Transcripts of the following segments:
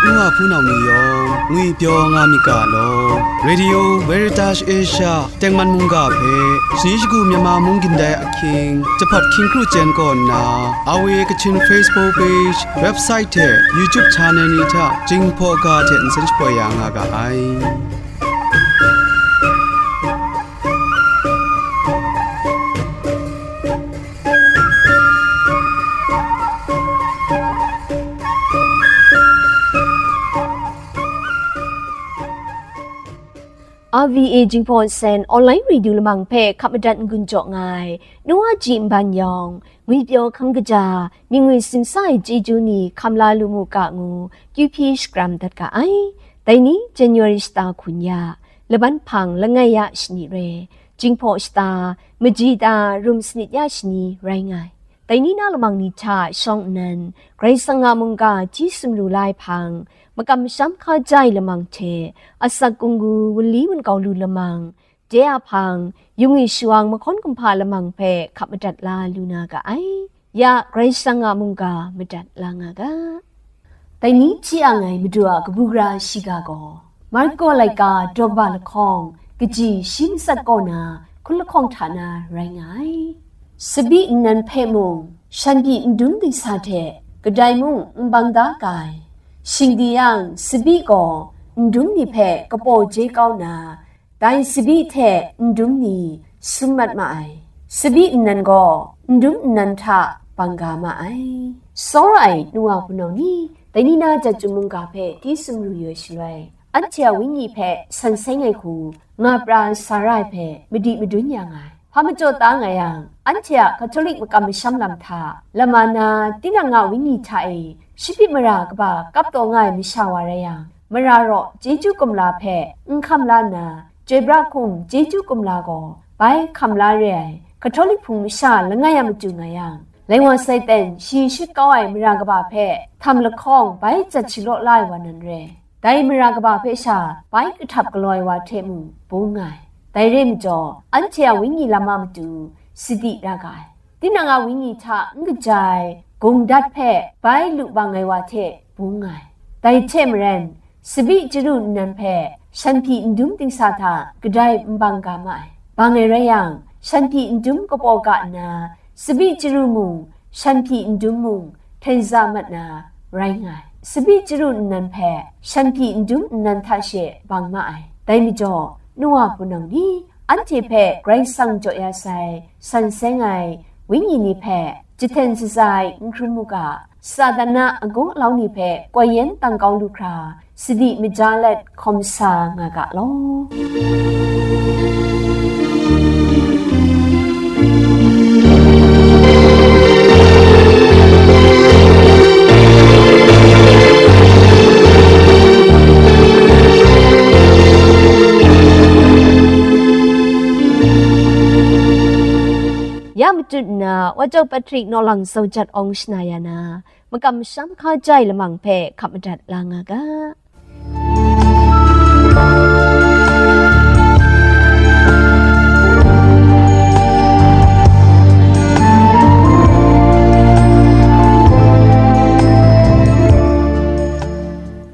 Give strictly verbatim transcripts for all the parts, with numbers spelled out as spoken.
N wa hpunau ni yawng ngwipyaw nga myit ga law. Radio Veritas Asia tengman mungga hpe shani shagu Myanmar mung gindai ahkying, jahpat hkying kru chyen kaw nna, Awe Kachin Facebook page, website hte YouTube channel ni hta Jinghpaw ga hte nsen shapoi ya nga ga ai. R V A Jinghpaw Sen online radio lamang hpe hkap madat n-gun jaw nga ai, nu wa ji nban yawng, ngwipyaw hkam kaja, myingwi sumsa ai chyeju ni hkam la lu mu ga ngu, kyu hpyi shakram dat ga ai. Dai ni, January shata hkun ya, laban hpang langai ya shani rai, Jinghpaw shata, maji ta rum sanit ya shani rai nga ai. Dai ni na lamang ni hta shawng nnan, Karai Kasang a mungga hti sumru la ai hpang, makam masham hkaja ai lamang hte, asak kunggu wunli wunkau lu lamang, de a hpang, yungwi shawang mahkawn kumhpa lamang hpe hkap madat la lu na ga ai. Ya, Karai Kasang a mungga madat la nga ga. Dai ni hti ang ai Madu a kabu gara shiga gaw, Marko laika daw kaba lahkawng, kaji shi matsat kaw na hkun lahkawng hta na rai nga ai. Tsabyi nnan hpe mung, shanhpyi ndum dingsa hte kadai mung n bang da ga ai. Shing di yang, tsabyi gaw ndum ni hpe kapaw je kau na, dai tsabyi hte ndum ni sum mat ma ai. Tsabyi nnan gaw ndum nnan hta bang ga ma ai. Tsawra ai nu wa hpunau ni, dai ni na jat chyum mungga hpe hti sumru yu ai shaloi, anhte a wenyi hpe san seng ai hku nga pra sa ra ai hpe madi madun ya nga ai. Hpa majaw ta nga yang, anhte a Katolik makam masham lam hta, lama na tinang a wenyi hta e shapyit mara kaba kap taw nga ai masha wa rai yang, mara raw chyeju kumla hpe n hkam la nna, chyoi pra hkum chyeju kumla gaw bai hkam la re ai Katolik hpung masha langai a matu nga yang, Lai wa Satan shi shut kau ai mara kaba hpe htam lahkawng bai jat shalaw la ai wa nan re. Dai mara kaba hpe sha bai kahtap galaw ai wa hte mung bung nga ai. Dai re majaw, anhte a wenyi lam a matu sadi ra ga ai. Tinang a wenyi hta n kaja ai gungdat hpe bai lu bang ai wa hte bung nga ai. Dai hte maren, tsabyi chyaru nnan hpe shanhpyi ndum dingsa hta kadai n bang ga ma ai. Bang ai rai yang, shanhpyi ndum kapaw ga nna, tsabyi chyaru mung, shanhpyi ndum mung, hten za mat na rai nga ai. Tsabyi chyaru nnan hpe shanhpyi ndum nnan hta she bang ma ai. Dai majaw, nu wa hpunau ni, anhte hpe Karai Kasang jaw ya sai, san seng ai, wenyi ni hpe jahten shaza ai n hkrum mu ga, Satan a agung alau ni hpe koi yen tang kau lu hkra, sadi maja let hkawm sa nga ga law. Ya matut nna, Wa Jau Patrick Nawlang Zaujat Awng shana ya na, makam masham hkaja ai lamang hpe hkap madat la nga ga.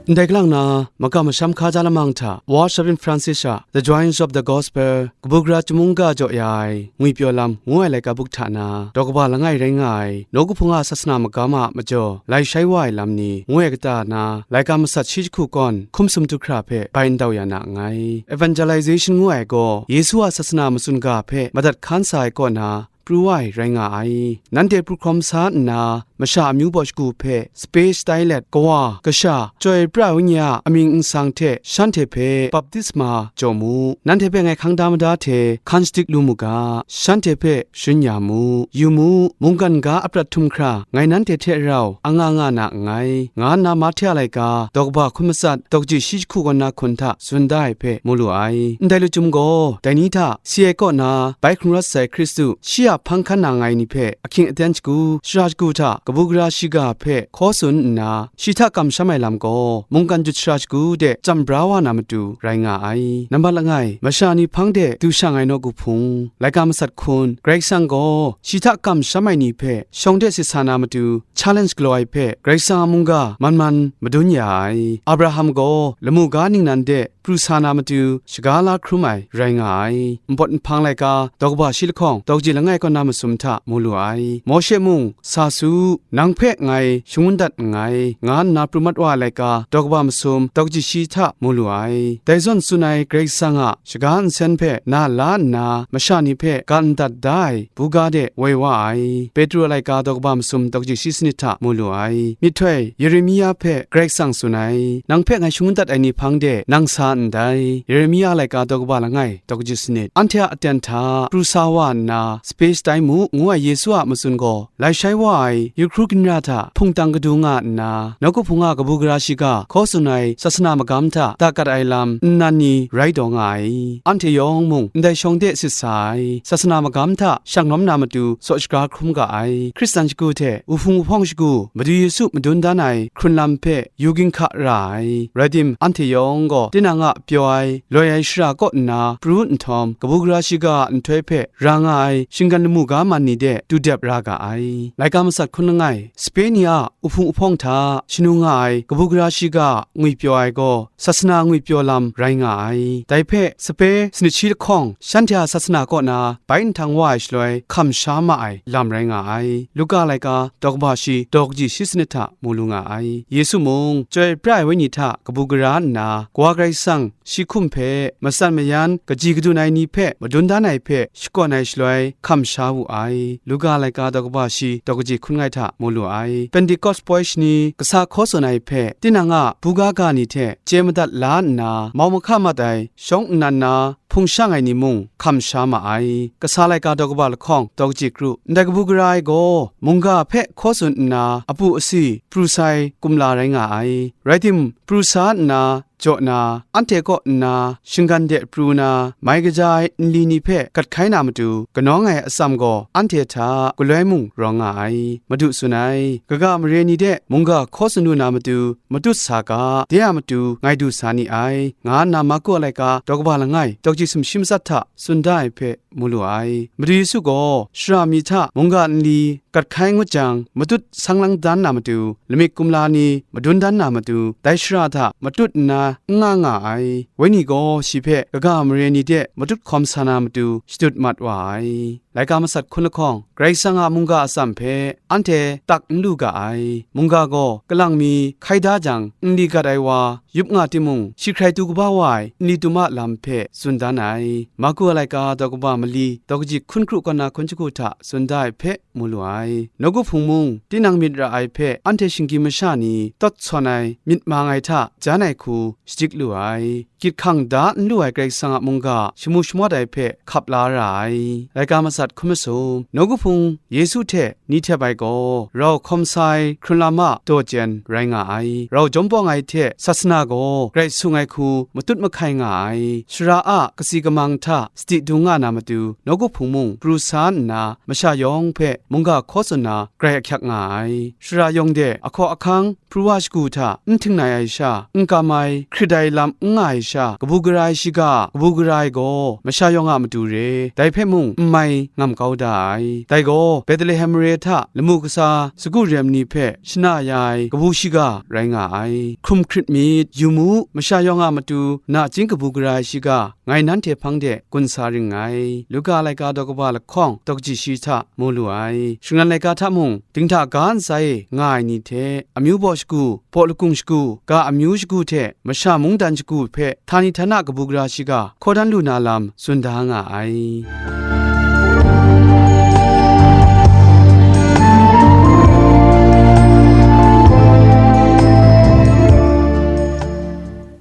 Ndai galang na, makam masham hkaja lamang hta, Worship in Francis a The Joys of the Gospel, kabu gara chyum mungga jaw ya ai, Ngwipyaw lam ngu ai laika buk hta na, daw kaba langai rai nga ai, nawku hpung a sasana magam a majaw, lai shai wa ai lam ni, ngu ai kata na, laika masat shi jahku kawn, hkum sumtu hkra hpe bai ndau ya na nngai. Evangelization ngu ai gaw, Yesu a sasana matsun ga hpe madat hkan sa ai kaw na, pru wa ai rai nga ai. Nanhte pru hkawm sa nna, masha amyu baw shagu hpe sape shatai let, Kawa, Kasha, Chyoi Pra Wenyi a amying nsang hte shanhte hpe baptisma jaw mu. Nanhte hpe ngai hkang da mada hte hkan shadik lu mu ga, shanhte hpe shun ya mu. Yu mu, mungkan ga aprat htum hkra ngai nanhte hte rau anga nga na nngai, nga nna Mahte a laika daw kaba hkun matsat, daw kaji shi jahku kaw na hkun hta tsun da ai hpe mu lu ai. Ndai lachyum gaw, dai ni hta si ai kaw na bai hkrung rawt sai Hkristu shi a hpang hkan na nngai ni hpe ahkying aten shagu, shara shagu hta kabu gara shiga hpe hkaw tsun nna, shi hta kamsham ai lam gaw mungkan jut shara shagu de jam bra wa na matu rai nga ai. Nambat langai, masha ni hpang de du shang ai nawku hpung, laika masat hkun, Karai Kasang gaw shi hta kamsham ai ni hpe shawng de sit sa na matu challenge galaw ai hpe, Karai Kasang a mungga man man madun ya ai. Abraham gaw lamu ga ningnan de pru sa na matu shaga la hkrum ai rai nga ai. Npawt nhpang laika daw kaba shi lahkawng daw kaji langai kaw na masum hta mu lu ai. Mawshe mung, "Sa su, nang hpe ngai shangun dat nngai," nga nna pru mat wa ai laika daw kaba masum daw kaji shi hta mu lu ai. Dai zawn tsun ai Karai Kasang a shaga nsen hpe na la nna, masha ni hpe ga ndat da ai buga de woi wa ai. Petru a laika daw kaba masum daw kaji shi sanit hta mu lu ai. Myihtoi, Yeremia hpe Karai Kasang tsun ai, "Nang hpe ngai shangun dat ai ni hpang de nang sa ndai." Yeremia a laika daw kaba langai daw kaji sanit. Anhte a aten hta pru sa wa nna, sape shatai mu, ngu ai Yesu a matsun gaw lai shai wa ai, yu hkru ginra hta hpungtang kadu nga nna, nawku hpung a kabu gara shiga hkaw tsun ai sasana magam hta da kat ai lam nnan ni rai taw nga ai. Anhte yawng mung ndai shawng de sit sa ai, sasana magam hta shang lawm na matu saw shaga hkrum ga ai. Hkristan shagu hte wuhpung wuhpawng shagu, Madu Yesu madun dan ai hkrun lam hpe yu ginhka ra ai. Rai tim, anhte yawng gaw tinang a pyaw ai, loi ai shara kaw nna pru nhtawm, kabu gara shiga a nhtoi hpe ra nga ai shinggan lamu ga man ni de du dep ra ga ai. Laika masat hkun langai, sape ni a wuhpung wuhpawng hta shanu nga ai kabu gara shiga ngwipyaw ai gaw, sasana ngwipyaw lam rai nga ai. Dai hpe, sape sanit shi lahkawng shanhte a sasana kaw na bai nhtang wa ai shaloi hkam sha ma ai lam rai nga ai. Luka laika daw kaba shi daw kaji shi sanit hta mu lu nga ai. Yesu mung, Chyoi pra ai Wenyi hta kabu gara nna, Kawa Karai Kasang shi hkum hpe matsan mayan kaji kadun ai ni hpe madun dan ai hpe shakawn ai shaloi hkam sha wu ai. Luka laika daw kaba shi daw kaji hkun langai hta mu lu ai. Pentekost poi shani kasa hkaw tsun ai hpe tinang a buga ga ni hte chye madat la nna, mau mahka mat ai shawng nnan na hpung shang ai ni mung hkam sha ma ai. Kasa laika daw kaba lahkawng daw kaji kru, ndai kabu gara ai gaw mungga hpe hkaw tsun nna, apu asi pru sai kumla rai nga ai. Rai tim, pru sa nna, jaw na, anhte kaw nna shinggan de pru na, mai kaja ai nli ni hpe gat hkai na matu kanawng ai atsam gaw anhte hta galoi mung rawng nga ai. Madu tsun ai, kaga mare ni de mungga hkaw tsun lu na matu matut sa ga, de a matu ngai du sa ni ai, nga nna Marku a laika daw kaba langai daw kaji sumshi matsat hta tsun da ai hpe mu lu ai. Madu Yesu gaw shara mi hta mungga nli gat hkai ngut jang, matut sang lang dan na matu, lamik kumla ni madun dan na matu, dai shara hta matut nna n nga nga ai. Wenyi gaw shi hpe kaga mare ni de matut hkawm sa na matu shadut mat wa ai. Laika masat hkun lahkawng, Karai Kasang a mungga atsam hpe anhte tak n lu ga ai. Mungga gaw kalang mi hkai da jang, nli gat ai wa yup nga timung, shi hkrai tu kaba wa ai nli tum a lam hpe tsun dan ai. Marku a laika daw kaba mali daw kaji hkun kru kaw na hkun shagu hta tsun da ai hpe mu lu ai. Nawku hpung mung, tinang myit ra ai hpe anhte shinggyim masha ni tawt sawn ai myit mang ai hta jan ai hku shadik lu ai. Gyit hkang da n lu ai Karai Kasang a mungga shamu shamawt ai hpe hkap la ra ai. Laika masat hkun masum, nawku hpung Yesu hte ni htep ai gaw, rau hkawm sa ai hkrun lam a daw chyen rai nga ai. Rau jawm pawng ai hte sasana gaw grai sung ai hku matut mahkai nga ai. Sara a katsi kamang hta sadi dung nga na matu, nawku hpung mung pru sa nna, masha yawng hpe mungga hkaw tsun na grai ahkyak nga ai. Sara yawng de ahkaw ahkang, pru wa shagu hta n htingnai ai sha, n kam ai, hkrit ai lam n nga ai sha, kabu gara ai shiga, kabu gara ai gaw masha yawng a matu re, dai hpe mung n mai ngam kau da ai. Dai gaw Betlehem mare hta lamu kasa sagu rem ni hpe shana ya ai kabu shiga rai nga ai. Hkrum hkrit myit, yu mu, masha yawng a matu nachying kabu gara ai shiga, ngai nanhte hpang de gun sa ring ngai. Luka laika daw kaba lahkawng daw kaji shi hta mu lu ai. Shingran laika hta mung, dinghta ga ntsa e nga ai ni hte, amyu baw shagu, baw lakung shagu, ga amyu shagu hte masha mungdan shagu hpe htani htana kabu gara shiga hkaw dan lu na lam tsun da nga ai.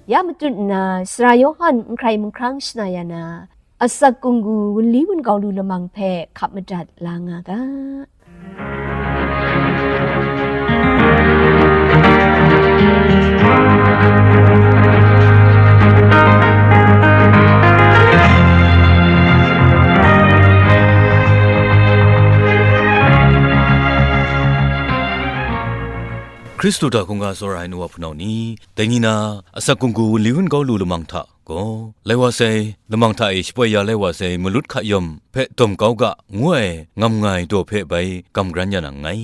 Ya matut nna, Sara Yawhan n hkrai mahkrang shana ya na, asak kunggu wunli wungau lu lamang hpe hkap madat la nga ga. Hkristu hta hkungga tsawra ai nu wa hpunau ni, dai ni na, asak gunggu wunli wun kau lu lamang hta gaw, lai wa sai, lamang hta e shapoi ya lai wa sai, malut hka yawm hpe dawm kau ga, ngu ai ngam nga ai daw hpe bai gam garan ya na nngai.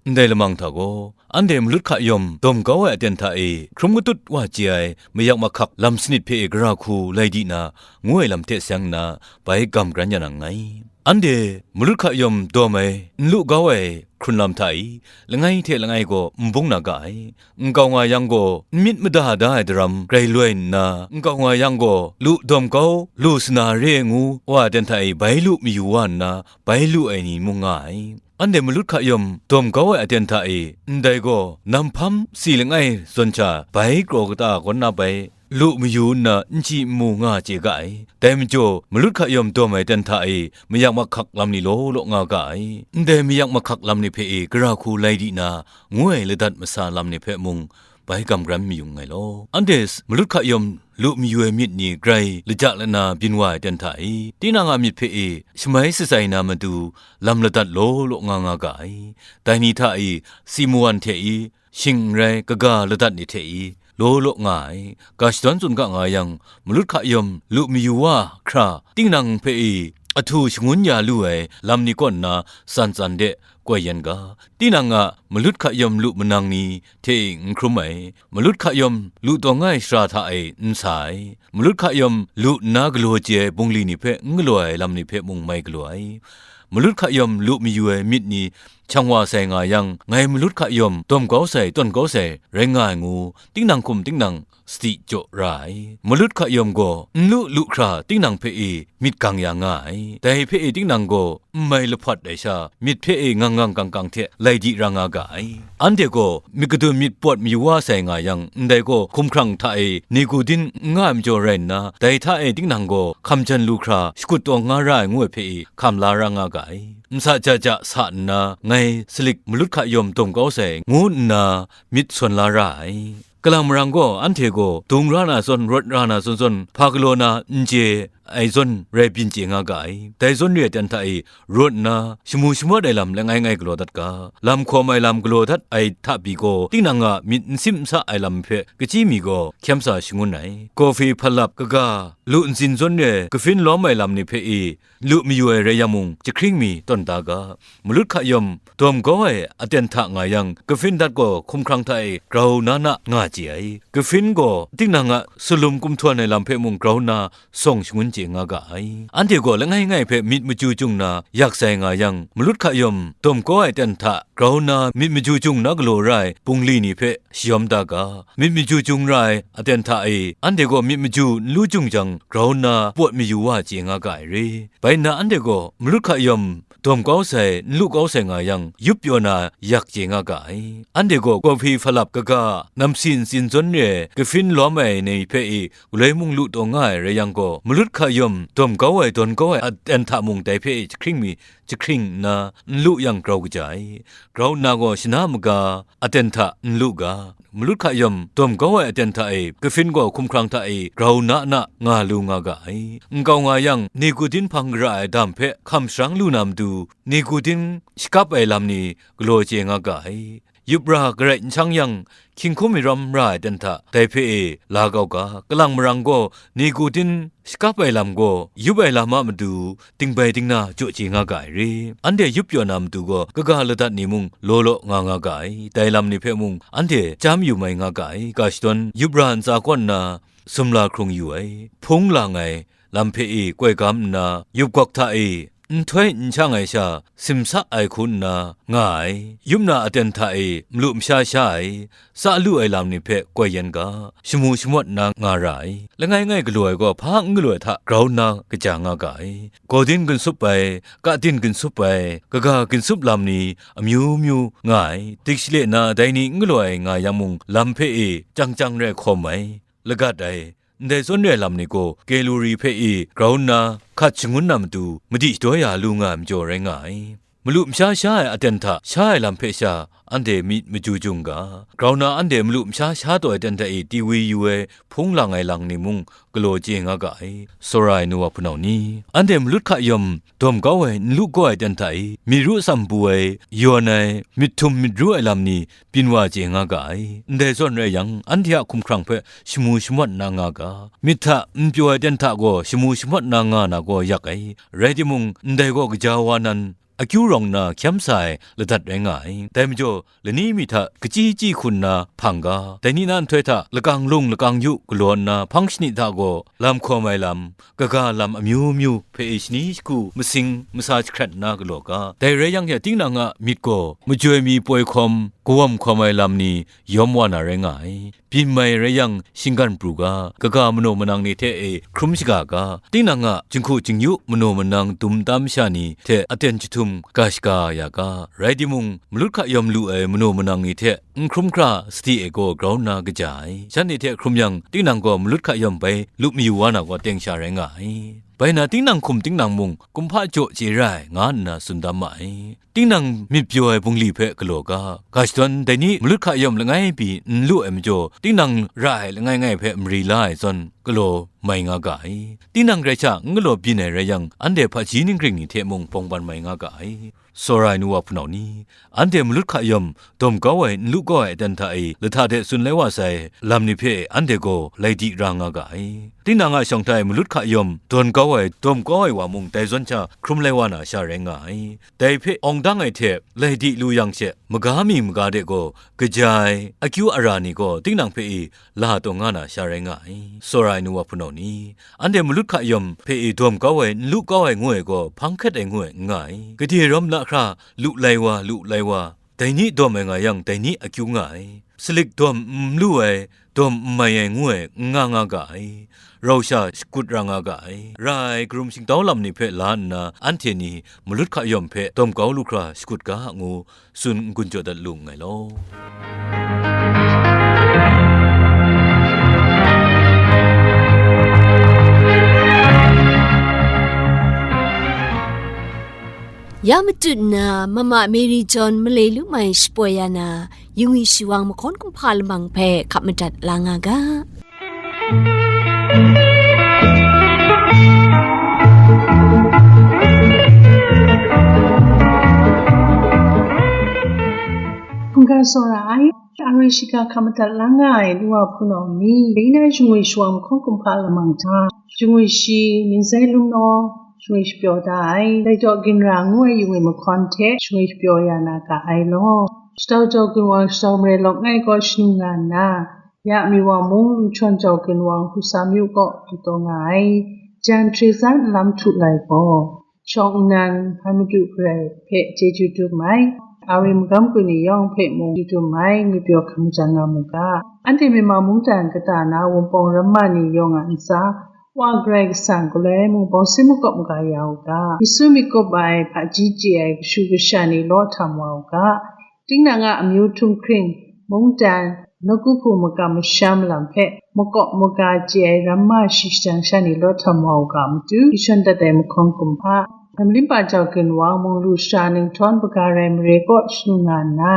Ndai lamang hta gaw, anhte malut hka yawm dawm kau ai aten hta e hkrum katut wa chye ai mayak mahkak lam sanit hpe e gara hku lai di na, ngu ai lam hte seng nna, bai gam garan ya na nngai. Anhte malut hka yawm dawm ai, n lu kau ai hkrun lam hta e, langai hte langai gaw n bung na ga ai. Nkau nga yang gaw, n myit mada da ai daram grai loi nna, nkau nga yang gaw, lu dawm kau, lu sana re ai ngu, wa aten hta e bai lu mayu wa nna, bai lu ai ni mung nga ai. Anhte malut hka yawm dawm kau ai aten hta e, ndai gaw, nam hpam si langai zawn sha bai kraw kata kawn na bai, lu mayu nna n chyi n mu nga chye ga ai. Dai majaw, malut hka yawm dawm ai aten hta e, mayak mahkak lam ni law law nga ga ai. Ndai mayak mahkak lam ni hpe e gara hku lai di na, ngu ai ladat masa lam ni hpe mung, bai gam garan mayung nngai law. Anhte malut hka yawm lu mayu ai myit ni grai laja lana byin wa ai aten hta e, tinang a myit hpe e shamai shatsai na matu lam ladat law law nga nga ga ai. Dai ni hta e, si mawan hte e, shing n rai kaga ladat ni hte e, law law nga ai. Ga shadawn tsun ga nga yang, malut hka yawm lu mayu wa hkra, tinang hpe e ahtu shangun ya lu ai lam ni kaw nna, tsan tsan de, koi yen ga, tinang a malut hka yawm lu manang ni hte e n hkrum ai, malut hka yawm lu taw nga ai shara hta e n sa ai, malut hka yawm lu nna galaw chye ai bungli ni hpe n galaw ai lam ni hpe mung mai galaw ai. Malut hka yawm lu mayu ai myit ni shang wa sai nga yang, ngai malut hka yawm dawm kau sai, tawn kau sai, rai nga ai ngu, tinang hkum tinang sadi jaw ra ai. Malut hka yawm gaw, n lu lu hkra tinang hpe e myit gang ya nga ai. Dai hpe e tinang gaw, n mai lahpawt ai sha, myit hpe e ngang ngang kang kang hte lai di ra nga ga ai. Anhte gaw, myit kadun myit pawt mayu wa sai nga yang, ndai gaw hkumhkrang hta e Nikudin n nga ai majaw rai nna, dai hta e tinang gaw hkam jan lu hkra shakut taw nga ra ai ngu ai hpe e hkam la ra nga ga ai. Nsa ja ja sa nna, ngai salik malut hka yawm dawm kau sai, ngu nna myit sawn la ra ai. Kalang marang gaw anhte gaw dung ra na zawn, rawt ra na zawn zawn, hpa galaw na n chye ai zawn rai byin chye nga ga ai. Dai zawn re ai ten hta e rawt nna, shamu shamawt ai lam langai ngai galaw dat ga, lam hkawm ai lam galaw dat ai hta pyi gaw, tinang a myit n sim n sa ai lam hpe kachyi mi gaw hkyem sa shangun ai. Kawhfi hpalap kaga, lu ntsin zawn re ai kafin lawm ai lam ni hpe e, lu mayu ai rai yang mung, jahkring mi tawn da ga. Malut hka yawm dawm kau ai aten hta nga yang, kafin dat gaw hkumhkrang hta e grau na na nga chye ai. Kafin gaw tinang a salum kumhtawn ai lam hpe mung grau na sawng shangun chye nga ga ai. Anhte gaw langai ngai hpe myit machyu chyung na yak sai nga yang, malut hka yawm dawm kau ai aten hta grau na myit machyu chyung na galaw ra ai bungli ni hpe shayawm da ga. Myit machyu chyung ra ai aten hta e, anhte gaw myit machyu n lu chyung jang, grau nna pawt mayu wa chye nga ga ai re. Bai nna anhte gaw malut hka yawm dawm kau sai, n lu kau sai nga yang, yup pyaw na yak chye nga ga ai. Anhte gaw kawhpi hpalap kaga, namsi ntsin zawn re ai, kafin lawm ai ni hpe e, galoi mung lu taw nga ai rai yang gaw, malut hka yawm dawm kau ai, dawn kau ai aten hta mung dai hpe e jahkring mi, jahkring nna n lu yang grau kaja ai. Grau nna gaw shana maga aten hta n lu ga. Malut hka yawm dawm kau ai aten hta e, kafin gaw hkumhkrang hta e grau na na nga lu nga ga ai. Nkau nga yang, Nikudin hpang gara ai dam hpe hkam sharang lu na matu, Nikudin shakap ai lam ni galaw chye nga ga ai. Yup ra garai n shang yang, hkying hkum maram ra ai ten hta dai hpe e la kau ga, kalang marang gaw Nikudin shakap ai lam gaw, yup ai lam a matu, dingbai dingna jaw chye nga ga ai re. Anhte yup pyaw na matu gaw, kaga ladat ni mung law law nga nga ga ai. Dai lam ni hpe mung, anhte chyam yu mai nga ga ai. Ga shadawn yup ra ntsa kaw nna, sumla hkrung yu ai. Hpung lang ai lam hpe e koi gam nna, yup gawk hta e nhtoi n shang ai sha, simsak ai hku nna nga ai. Yup na aten hta e malu masha sha ai, sa lu ai lam ni hpe koi yen ga, shamu shamawt nna nga ra ai. Langai ngai galaw ai gaw hpa n galaw ai hta grau nna kaja nga ga ai. Gaw din ginsup ai, ka din ginsup ai, kaga ginsup lam ni amyu myu nga ai. Dikshale na dai ni n galaw ai nga yang mung, lam hpe e jang jang rai hkawm ai, lagat ai, ndai zawn re ai lam ni gaw Kalori hpe e grau nna hkat shangun na matu, madi shadaw ya lu nga ai majaw rai nga ai. Malu masha sha ai aten hta sha ai lam hpe sha, anhte myit maju jung ga, grau na anhte malu masha sha taw ai aten hta e tiwi yu ai hpung lang ai lang ni mung galaw chye nga ga ai. Tsawra ai nu wa hpunau ni, anhte malut hka yawm dawm kau ai, n lu gaw ai aten hta e myit ru tsam pu ai, yawn ai, myit htum myit ru ai lam ni byin wa chye nga ga ai. Ndai zawn rai yang, anhte a hkumhkrang hpe shamu shamawt na nga ga, myit hta n pyaw ai aten hta gaw shamu shamawt na nga na gaw yak ai. Rai timung, ndai gaw kaja wa nan, akyu rawng nna hkyam sa ai ladat rai nga ai. Dai majaw, lani mi hta kachyi chyi hku nna hpang ga, dai ni na nhtoi hta lakang lung lakang yu galaw nna hpang shani hta gaw lam hkawm ai lam, kaga lam amyu myu hpe e shani shagu masing masa jahkrat nna galaw ga. Dai rai yang hte tinang a myit gaw majoi mi poi hkawm, kawam hkawm ai lam ni yawm wa na rai nga ai. Byin mai rai yang, shinggan pru ga, kaga manaw manang ni hte e hkrum shaga ga, tinang a jinghku jingyu manaw manang dum tam sha ni hte aten jahtum ga shaga ya ga. Rai timung, malut hka yawm lu ai manaw manang ni hte n hkrum hkra sadi e gaw grau nna kaja ai. Shanhte hte hkrum yang, tinang gaw malut hka yawm bai lup mayu wa na gaw teng sha rai nga ai. Bai na, tinang hkum tinang mung kumhpa jaw chye ra ai, nga nna tsun dam ma ai. Tinang myit pyaw ai bungli hpe galaw ga, ga shadawn dai ni malut hka yawm langai pyi n lu ai majaw, tinang ra ai langai ngai hpe mari la ai zawn galaw mai nga ga ai. Tinang grai sha n galaw byin ai rai yang, anhte hpaji ningring ni hte mung bawng ban mai nga ga ai. Tsawra ai nu wa hpunau ni, anhte malut hka yawm dawm kau ai, n lu kau ai aten hta e lahta de tsun lai wa sai lam ni hpe anhte gaw lai di ra nga ga ai. Tinang a shawng hta e malut hka yawm dawn kau ai, dawm kau ai wa mung dai zawn sha hkrum lai wa na sha rai nga ai. Dai hpe awng dang ai hte lai di lu yang she, maga mi maga de gaw kaja ai, akyu ara ni gaw tinang hpe e la taw nga na sha rai nga ai. Tsawra ai nu wa hpunau ni, anhte malut hka yawm hpe e dawm kau ai, n lu kau ai ngu ai gaw hpang hkat ai ngu ai n nga ai. Gade rawm lahkra lu lai wa, lu lai wa, dai ni dawm ai nga yang, dai ni akyu nga ai. Salik dawm n lu ai, dawm n mai ai ngu ai n nga nga ga ai. Rau sha shakut ra nga ga ai. Ra ai, karum shingtau lam ni hpe la nna, anhte ni malut hka yawm hpe dawm kau lu hkra shakut ga ngu, tsun n-gun jaw dat lu nngai law. Ya matut nna, Mama Mary John malai lu mai shapoi ya na, yungwi shawang mahkawn kumhpa lamang hpe hkap madat la nga ga. Hkungga tsawra ai, are shiga hkap madat la nga ai nu wa hpunau ni, dai na shingwi shawang mahkawn kumhpa lamang hta, shingwi shi, Minzai Lungnaw, shingwi shapyaw da ai, dai daw ginra ngu ai yungwi mahkawn hte shingwi shapyaw ya na ga ai law. Shadau jau ginwang shadau mare lawk ngai kaw shanu nga nna, ya mi wa mung, Lu Hkyawn jau ginwang hku sa myu kaw du taw nga ai. Jan Teresa nlam htu lai gaw, shawng nnan, hpai madu garai hpe chyeju dum ai, awi magam kuni yawng hpe mung chyeju dum ai, ngwi pyaw hkam jan nga mu ga. Anhte Myanmar mungdan kata na Wunpawng ramma ni yawng a ntsa, Wa Karai Kasang galoi mung bawng si makawp maga ya u ga, Yesu myit kup ai, hpaji chye ai kashu kasha ni law htam wa u ga, tinang a amyu htunghkring, mungdan, nawku hpung makam masham lam hpe makawp maga chye ai ramma shi shadang sha ni law htam wa u ga matu, Lu Hkyawn dat ai mahkawn kumhpa, Namlimpa jau ginwang mung, Lu Sara Ninghtawn, Baga Rai Mare kaw shanu nga nna,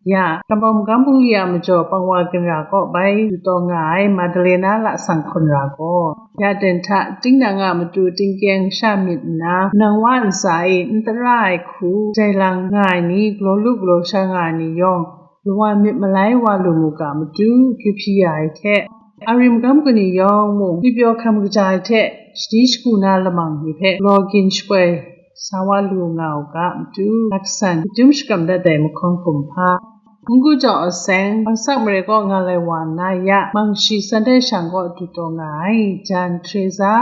ya, Kambau Magam Bungli a majaw pangwa ginra kaw bai du taw nga ai Madalena lasang hkawn ra gaw, ya ten hta tinang a matu tingkyeng sha myit nna, nang wa ntsa e n tara ai hku, jai lang nga ai ni, galaw lu galaw sha nga ai ni yawng, lawa myit malai wa lu mu ga matu, kyu hpyi ya ai hte, ari magam kani yawng mung, ngwi pyaw hkam kaja ai hte, shadi shagu na lamang ni hpe galaw gin shapoi sa wa lu nga u ga matu, Laksan, myit dum shakram dat ai mahkawn kumhpa, N Gu Jau Aseng, Bangsak Mare kaw nga lai wa nna, ya, Mangshi Sunday shang kaw du taw nga ai, Jan Teresa,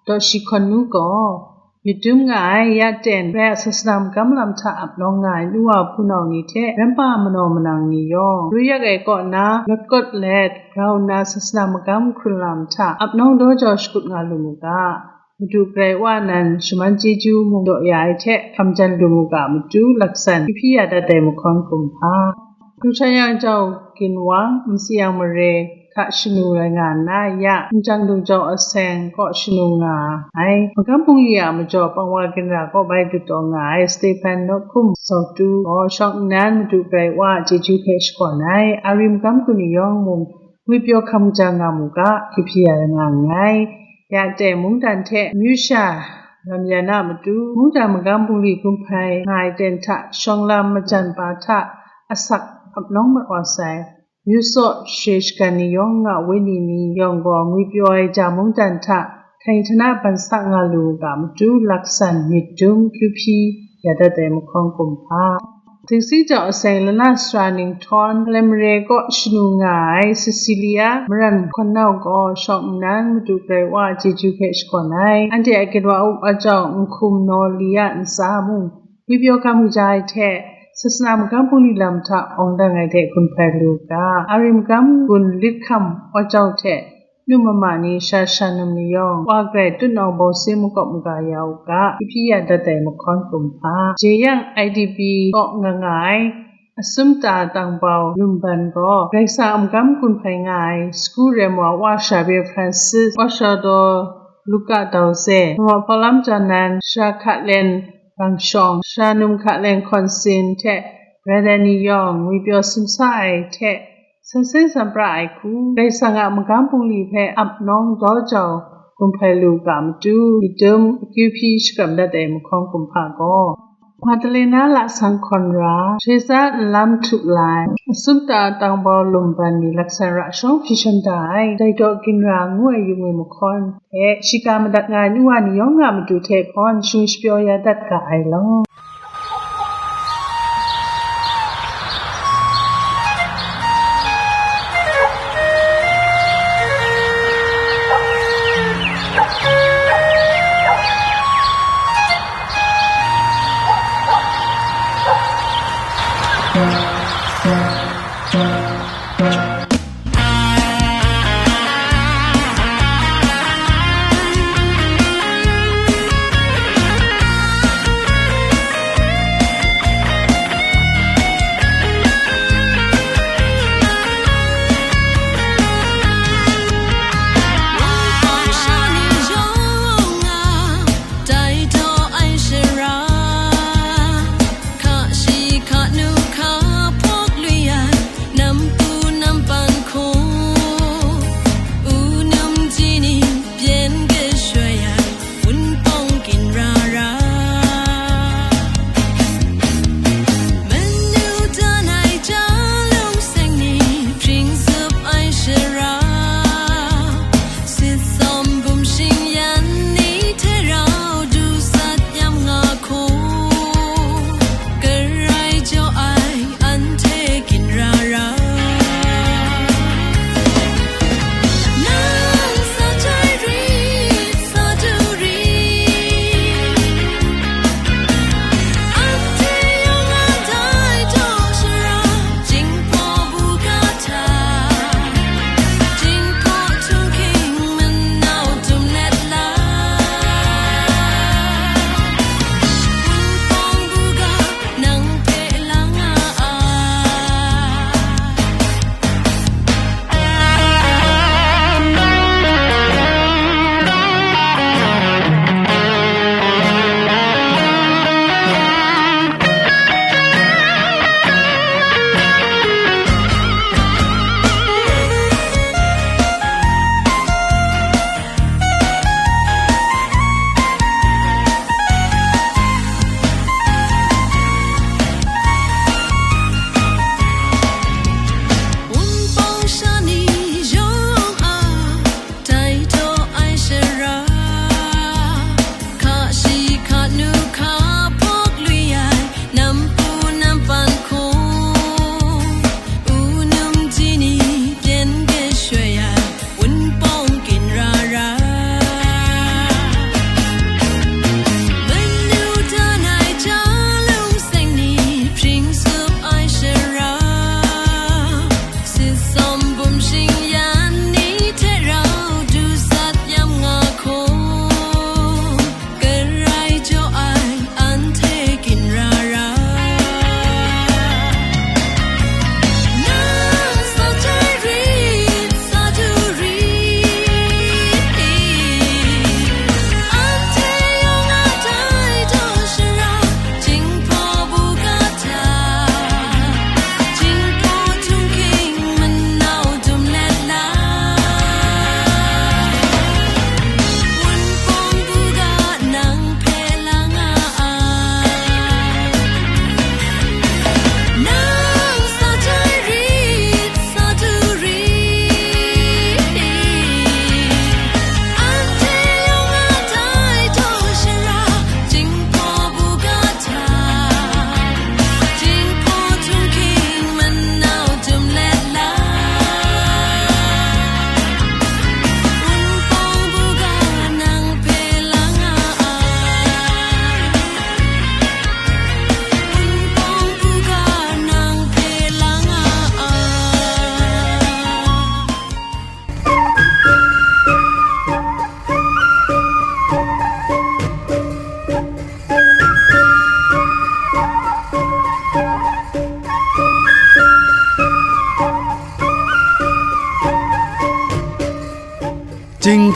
Daw Shi Hkawn Nu gaw, myit dum nga ai, ya ten, Karai a sasana magam lam hta ap nawng nga ai nu wa hpunau ni hte, rampa manaw manang ni yawng, ru yak ai kaw na, lawt kawt let, grau nna sasana magam hkrun lam hta ap nawng daw jau shakut nga lu mu ga. Madu Karai Wa nan shaman chyeju mung daw ya ai hte hkam jan lu mu ga matu, Laksan, kyu hpyi ya dat ai mahkawn kumhpa, Hkungshayang jau ginwang, N Sayang Mare, hta shanu rai nga nna, ya Njang Dungjaw Aseng kaw shanu nga ai. Magam bungli a majaw pangwa ginra kaw bai dut taw nga ai Stephen Nawkhum Sawtu gaw shawng nnan Madu Karai Wa a chyeju hpe shakawn ai. Ari magam gun ni yawng mung ngwipyaw hkam kaja nga mu ga, kyu hpyi ya nga nngai. Ya teng mungdan hte amyu sha lam yan a matu, mungdan magam bungli gun hpai nga ai ten hta shawng lam majan pa hta asak ap nawng mat wa sai. Myu saw share shagan ni yawng nga wenyi ni yawng gaw ngwipyaw ai ja mungdan hta hkaihtana ban sa nga lu u ga matu, laksan myit dum kyu hpyi ya dat ai mahkawn kumhpa. Dingsi jau Aseng lana sara Ninghtawng, Hkalem Mare kaw shanu nga ai Cecilia Maran Hkawn Nau gaw shawng nnan Madu Karai Wa a chyeju hpe shakawn ai. Anhte a ginwa up a jau Nhkum Naw Li a ntsa mung, ngwipyaw hkam kaja ai hte, sasana magam bungli lam hta awng dang ai hte gun hpai lu u ga, Ari magam gun lit hkam wa jau hte, nu mama ni sha sha num ni yawng, wa garai tutnawng bawng si makawp maga ya u ga, kyu hpyi ya dat ai mahkawn kumhpa. Jeyang I D P kaw nga nga ai, Asumta Tangbau Lumban gaw, Karai Kasang a magam gun hpai nga ai, Sagu Rem wa Wa Sha Bye Francis, Wa Sha Daw Luka Dauze, Mama Hpawlam Janan, Sha Hkalen Rangshawng, Sha Num Hkalen Hkawnsin hte, Brother ni yawng, ngwipyaw simsa ai hte, San seng san pra ai hku, Karai Kasang a magam bungli hpe ap nawng daw jau gun hpai lu ga matu, myit dum akyu hpyi shakram dat ai mahkawn kumhpa gaw, Madalena Lasang Hkawn Ra, Hkre tsa Nlam Htup Lai, Asumta Tangbau Lumban ni laksan ra shawng hpyi shanhta ai, Dai Daw Ginra ngu ai yung ai mahkawn hpe, shiga madat nga ai nu wa ni yawng a matu hte hpawn shingwi shapyaw ya dat ga ai law.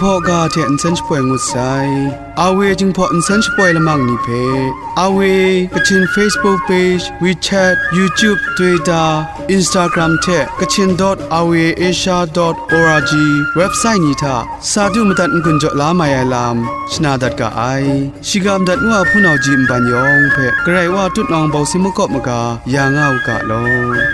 Hkaw ga hte nsen shapoi ngut sai. Awe Jinghpaw nsen shapoi lamang ni hpe, Awe Kachin Facebook page, WeChat, YouTube, Twitter, Instagram hte Kachin dot awe asia dot org website ni hta sa du madat n-gun jaw la mai ai lam shana dat ga ai. Shiga madat ngu a hpunau ji nban yawng hpe Karai Wa tutnawng bawsing makawp maga ya nga u ga law.